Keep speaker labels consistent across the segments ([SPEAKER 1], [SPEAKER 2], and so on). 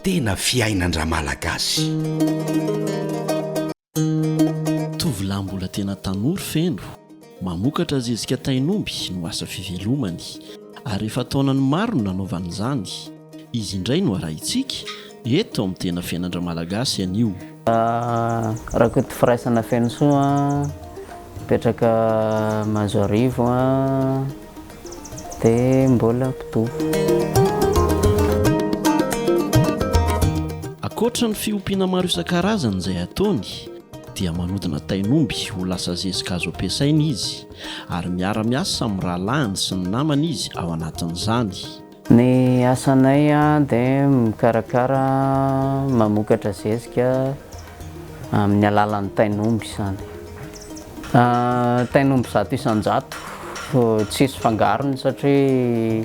[SPEAKER 1] tena fiainan-dRamalagasy.
[SPEAKER 2] Tovolahy mbola tena tanora feno, mamokatra zezika tain'omby no asa fivelomany, ary efa taonany maro no nanaovany izany. Izy indray no arahintsika eto amin'ny tena fiainan-dRamalagasy anio.
[SPEAKER 3] Rakoto Firaisana Fenosoa, mipetraka Mahazoarivo. Dia mbola mpitovo.
[SPEAKER 2] Ankoatra ny fiompiana maro isan-karazany izay ataony dia manodina tain'omby ho lasa zezika azo ampiasaina izy ary miara-miasa amin'ny rahalahiny sy ny namany izy ao anatin'izany.
[SPEAKER 3] Ny asanay dia mikarakara mamokatra zezika amin'ny alalan'ny tain'omby izany. Tain'omby 100%, tsisy fangarony satria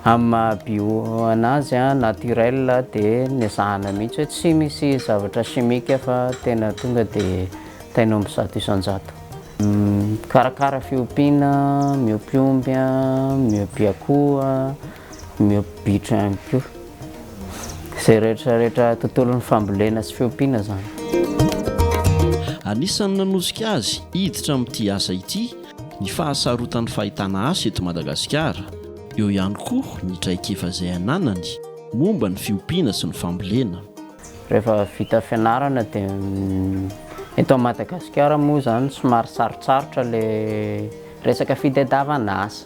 [SPEAKER 3] amin'ny maha bio anazy, naturel dia nezahana mihitsy hoe tsy misy zavatra chimique fa tena tonga dia tain'omby 100%. Mikarakara fiompiana, miompy omby, miompy akoho, Miompy bitro ihany koa. Izay rehetra rehetra tontolon'ny fambolena sy fiompiana izany.
[SPEAKER 2] Anisan'ny nanosika azy hiditra amin'ity asa ity ny fahasarotan'ny fahitana asa eto Madagasikara. Eo ihany koa ny traikefa izay ananany momba ny fiompiana sy ny fambolena.
[SPEAKER 3] Rehefa vita fianarana dia eto Madagasikara moa izany somary sarotsarotra ilay resaka fitadiavana asa.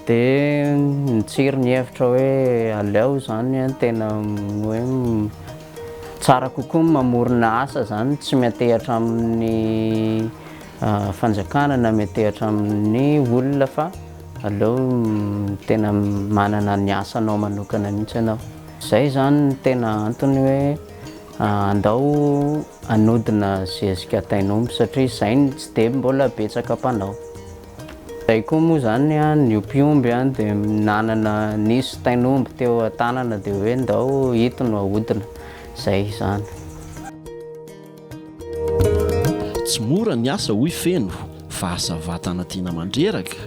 [SPEAKER 3] Dia nitsiry ny hevitra hoe aleo izany an, tena hoe tsara kokoa ny mamorona asa izany, tsy miantehatra amin'ny fanjakana na miantehatra amin'ny olona fa aleo tena manana ny asanao manokana mihitsy ianao. Izay izany no tena antony hoe andao hanodina zezika tain'omby satria izay no tsy dia mbola betsaka mpanao. Izay koa moa izany niompy omby dia nanana nisy tain'omby teo an-tanana dia hoe ndao ito no ahodina. Izay izany.
[SPEAKER 2] Tsy mora ny asa hoy Feno fa asa vatana tena mandreraka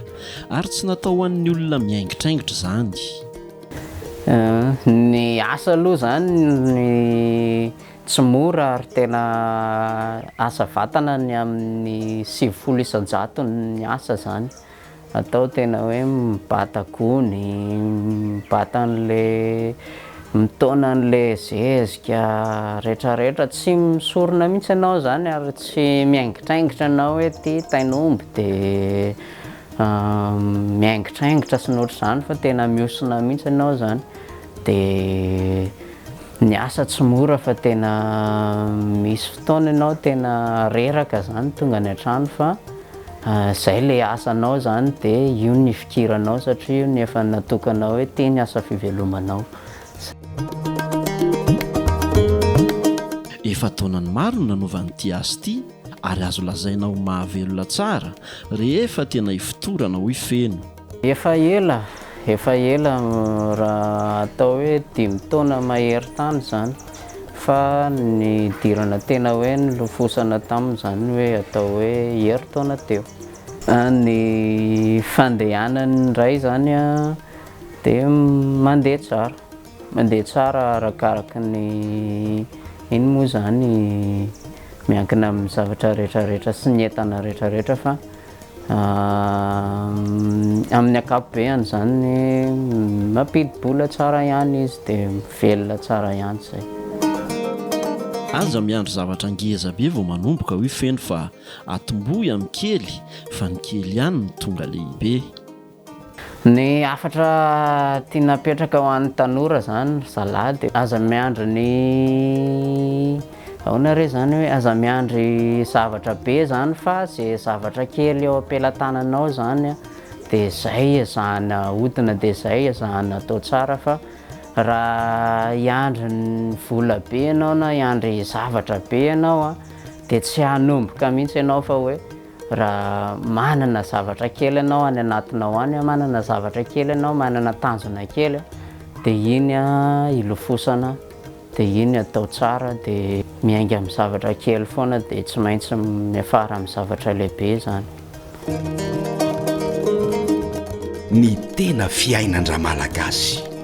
[SPEAKER 2] ary tsy natao ho an'ny olona miaingitraingitra izany.
[SPEAKER 3] Ny asa aloha izany Tsy mora ary tena asa vatana ny amin'ny 90 isan-jatony ny asa zany atao tena hoe mibata gony, mibata an'le mitaona an'le zezika retraretra, tsy misorona mihitsy ianao zany ary tsy miaingitraingitra ianao hoe ty tain'omby de miaingitraingitra sy ny ohatr'izany fa tena mihosina mihitsy ianao zany de Ny asa tsy mora fa tena misy fotoana ianao tena reraka zany tonga any an-trano fa zay le asanao zany de io no ifikiranao satria io no efa natokanao hoe ty ny asa fivelomanao.
[SPEAKER 2] Efa taonany maro no nanaovany ity asa ity ary azo lazaina ho mahavelona tsara rehefa tena ifotorana hoy Feno.
[SPEAKER 3] Efa ela, efa ela raha atao hoe dimy taona mahery tany izany fa nidirana tena hoe nilofosana taminy izany hoe atao hoe herintaona teo. Ny fandehanany indray izany dia mandeha tsara, mandeha tsara arakaraka ny iny moa izany miankina amin'ny zavatra rehetrarehetra sy ny entana rehetrarehetra fa Amin'ny ankapobeany izany mampidi-bola tsara ihany izy dia mivelona tsara ihany izay.
[SPEAKER 2] Aza miandry zavatra ngeza be vao manomboka hoy Feno fa atombohy amin'ny kely fa ny kely ihany no tonga lehibe.
[SPEAKER 3] Ny hafatra tiana apetraka ho an'ny tanora zany ry zalahy dia aza miandry ny ahoana re zany hoe aza miandry zavatra be zany fa ze zavatra kely eo am-pelatananao zany dia zay ezahana ahodina dia zay ezahana atao tsara fa raha hiandry ny vola be ianao na hiandry zavatra be ianao an dia tsy hanomboka mihitsy ianao fa hoe Raha manana zavatra kely ianao any anatinao any, manana zavatra kely ianao, manana tanjona kely dia iny ilofosana, dia iny atao tsara, dia miainga amin'ny zavatra kely foana dia tsy maintsy miafara amin'ny zavatra lehibe izany.
[SPEAKER 1] Ny tena fiainan-dRamalagasy.